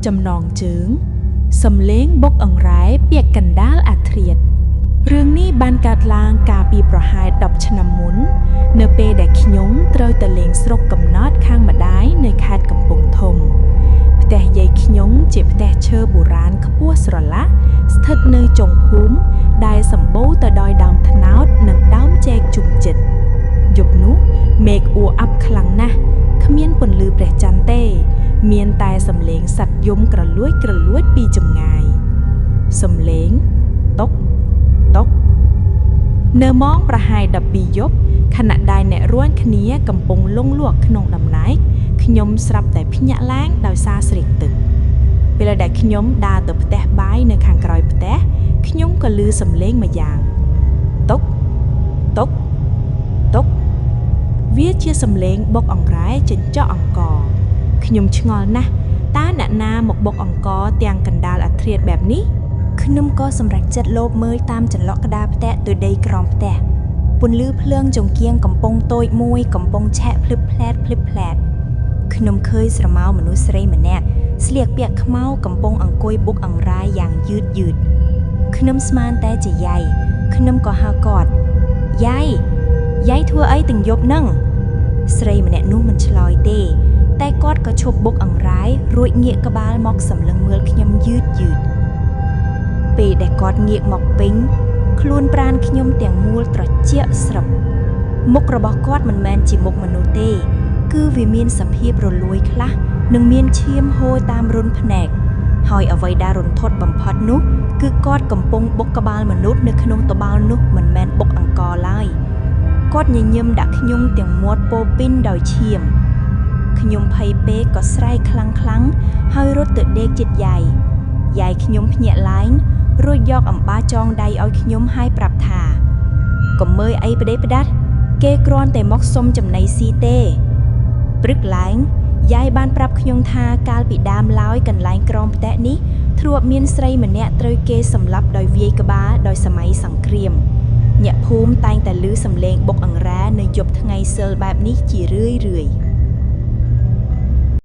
ចំណងជើង សំលេងបុកអង្រែពាក់កណ្ដាលអាធ្រាត្ររឿងនេះបានកើតឡើងកាលពីប្រហែល10ឆ្នាំមុន នៅពេលដែលខ្ញុំត្រូវទៅលេងស្រុកកំណើតខាងម្ដាយនៅខេត្តកំពង់ធំផ្ទះយាយខ្ញុំជាផ្ទះឈើបុរាណខ្ពស់ស្រឡះស្ថិតនៅចុងភូមិដែលសម្បូរទៅដោយដើមត្នោតនិងដើមចេកជុំជិតយប់នោះមេឃអួអាប់ខ្លាំងណាស់គ្មានពន្លឺព្រះច័ន្ទទេ មានតែសំឡេងសត្វយំក្រលួចក្រលួចពីចម្ងាយសំឡេងតុកតុកនៅម៉ោងប្រហែល12យប់ខណៈដែលអ្នករួនគ្នាកំពុងលង់លក់ក្នុងដំណែកខ្ញុំស្រាប់តែភ្ញាក់ឡើងដោយសារស្រេកទឹកពេលដែលខ្ញុំដើរទៅផ្ទះបាយនៅខាងក្រោយផ្ទះខ្ញុំក៏ឮសំឡេងមួយយ៉ាងតុកតុកតុកវាជាសំឡេងបុកអង្រែចិញ្ចក់អង្ករខ្ញុំឆ្ងល់ណាស់តើអ្នកណាមកបុកអង្ករទាំងកណ្ដាលអាធ្រាត្របែបនេះ ខ្ញុំក៏សម្រេចចិត្តលបមើលតាមចន្លោះក្តារផ្ទះទៅដីក្រោមផ្ទះពន្លឺភ្លើងចង្គៀងកំពុងតូចមួយកំពុងឆេះភ្លឹបផ្លែតភ្លឹបផ្លែតខ្ញុំឃើញស្រមោលមនុស្សស្រីម្នាក់ស្លៀកពាក់ខ្មៅកំពុងអង្គុយបុកអង្រែយ៉ាងយឺតយឺតខ្ញុំស្មានតែជាយាយខ្ញុំក៏ហៅគាត់យាយយាយធ្វើអីទាំងយប់ហ្នឹងស្រីម្នាក់នោះមិនឆ្លើយទេ តែគាត់ក៏ឈប់បុកអង្រែរួចងាកក្បាលមកសម្លឹងមើលខ្ញុំយឺតយឺត ពេលដែលគាត់ងាកមកពេញខ្លួនប្រាណខ្ញុំទាំងមូលត្រជាក់ស្រឹបមុខរបស់គាត់មិនមែនជាមុខមនុស្សទេ គឺវាមានសភាពរលួយខ្លះនិងមានឈាមហូរតាមរន្ធភ្នែកហើយអ្វីដែលរន្ធត់បំផុតនោះគឺគាត់កំពុងបុកក្បាលមនុស្សនៅក្នុងត្បាល់នោះមិនមែនបុកអង្ករឡើយគាត់ញញឹមដាក់ខ្ញុំទាំងមាត់ពោពេញដោយឈាមខ្ញុំភ័យពេកក៏ស្រែកខ្លាំងៗហើយរត់ទៅដេកជិតយាយយាយខ្ញុំភ្ញាក់ឡើងរួចយកអំបាចងដៃឲ្យខ្ញុំហើយប្រាប់ថាកុំមើលអីផ្ដេសផ្ដាស់គេគ្រាន់តែមកសុំចំណីស៊ីទេព្រឹកឡើងយាយបានប្រាប់ខ្ញុំថាកាលពីដើមឡើយកន្លែងក្រោមផ្ទះនេះធ្លាប់មានស្រីម្នាក់ត្រូវគេសម្លាប់ដោយវាយក្បាលដោយសម័យសង្គ្រាមអ្នកភូមិតែងតែឮសំឡេងបុកអង្រែនៅយប់ថ្ងៃសិលបែបនេះជារឿយៗ។